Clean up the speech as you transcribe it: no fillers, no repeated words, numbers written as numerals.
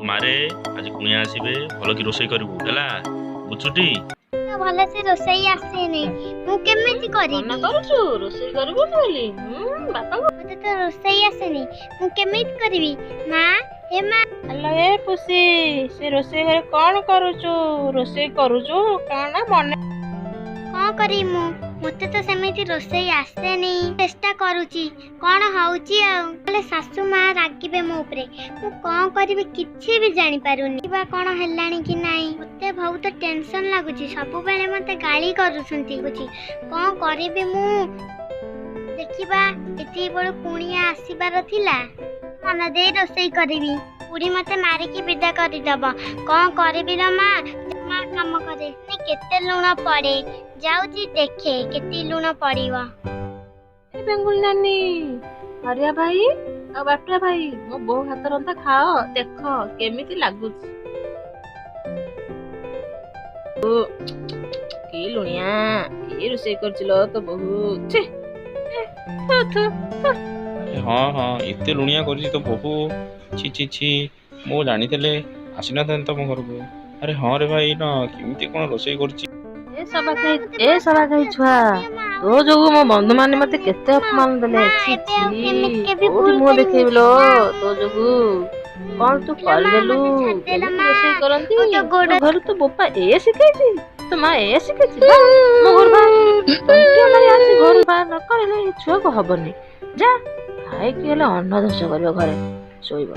ମାରେ, ଆଜି କୁଣିଆ ଆସିବେ, ଭଲ କି ରୋଷେଇ କରିବୁ, ହେଲା? ବୁଝୁଟି? ଭଲସେ ରୋଷେଇ ଆସେନି, ମୁଁ କେମିତି କରିବି? ମନା କରୁଛୁ ରୋଷେଇ କରିବୁନି ବୋଲି? ବାପା, ମତେ ତ ରୋଷେଇ ଆସେନି, ମୁଁ କେମିତି କରିବି? ମା, ହେ ମା। ହ୍ୟାଲୋ, ଏ ପୁଷି, ସେ ରୋଷେଇ ଘରେ କଣ କରୁଛୁ? ରୋଷେଇ କରୁଛୁ କଣ ମନେ? କଣ କରିବି ମୁଁ? ମତେ ତ ସେମିତି ରୋଷେଇ ଆସେନି। ଚେଷ୍ଟା କରୁଛି, କଣ ହଉଛି ଆଉ। ହେଲେ ଶାଶୁ ମା ରାଗିବେ ମୋ ଉପରେ। ମୁଁ କଣ କରିବି କିଛି ବି ଜାଣିପାରୁନି ବା। କଣ ହେଲାଣି କି ନାହିଁ, ମତେ ବହୁତ ଟେନସନ ଲାଗୁଛି। ସବୁବେଳେ ମତେ ଗାଳି କରୁଛନ୍ତି ବୁଝି। କଣ କରିବି ମୁଁ? ଦେଖିବା, ଏତିକି ବେଳୁ କୁଣିଆ ଆସିବାର ଥିଲା। ମନ ଦେଇ ରୋଷେଇ କରିବି। ବୁଢୀ ମତେ ମାରିକି ବିଦା କରିଦବ। କଣ କରିବି ଲୋ ମା? ମା କାମ କରେ। କେତେ ଲୁଣ ପଡେ ଯାଉଛି ଦେଖେ, କେତେ ଲୁଣ ପଡିବ। ଏ ବେଙ୍ଗୁଲି ନାନୀ, ହରିଆ ଭାଇ ଆଉ ବାଟୁଆ ଭାଇ, ମୋ ବୋଉ ହାତ ରନ୍ଧା ଖାଅ, ଦେଖ କେମିତି ଲାଗୁଛି। କି ଲୁଣିଆ, କି ରୋଷେଇ କରିଛି ଲୋ ତୋ ବୋହୂ? ଛି, ଥୁ ଥୁ। ହଁ ହଁ, ଏତେ ଲୁଣିଆ କରିଛି ତୋ ବୋହୂ। ଛି ଛି ଛି, ମୁଁ ଜାଣିଥିଲେ ଆସିନଥାନ୍ତି ତମ ଘରକୁ। ଆରେ ହଁ ରେ ଭାଇ, ନା କେମିତି କଣ ରୋଷେଇ କରୁଛି? ଏ ସବା ଖାଇ, ଏ ସବା ଖାଇ ଛୁଆ, ତୋ ଯୋଗୁ ମୋ ବନ୍ଧୁ ମାନେ ମତେ କେତେ ଅପମାନ ଦେଲେ। ଛି ଛି, କୋଉଠି ମୁହଁ ଦେଖେଇବି ଲୋ ତୋ ଯୋଗୁ? କଣ ତୁ କରିଦେଲୁ? କେମିତି ରୋଷେଇ କରନ୍ତି? ତୋ ଘରୁ ତୋ ବୋପା ଏ ଶିଖେଇଛି, ତୋ ମା ଏ ଶିଖେଇଛି? ମୋ ଘରୁ ବାହାର, ତଣ୍ଟିଆ ମାରି ଆସି ଘରୁ ବାହାର ନ କରିଲେ ଏ ଛୁଆକୁ ହବନି। ଯା, ଖାଇକି ହେଲେ ଅନ୍ନ ଧ୍ୱଂସ କରିବ, ଘରେ ଶୋଇବ।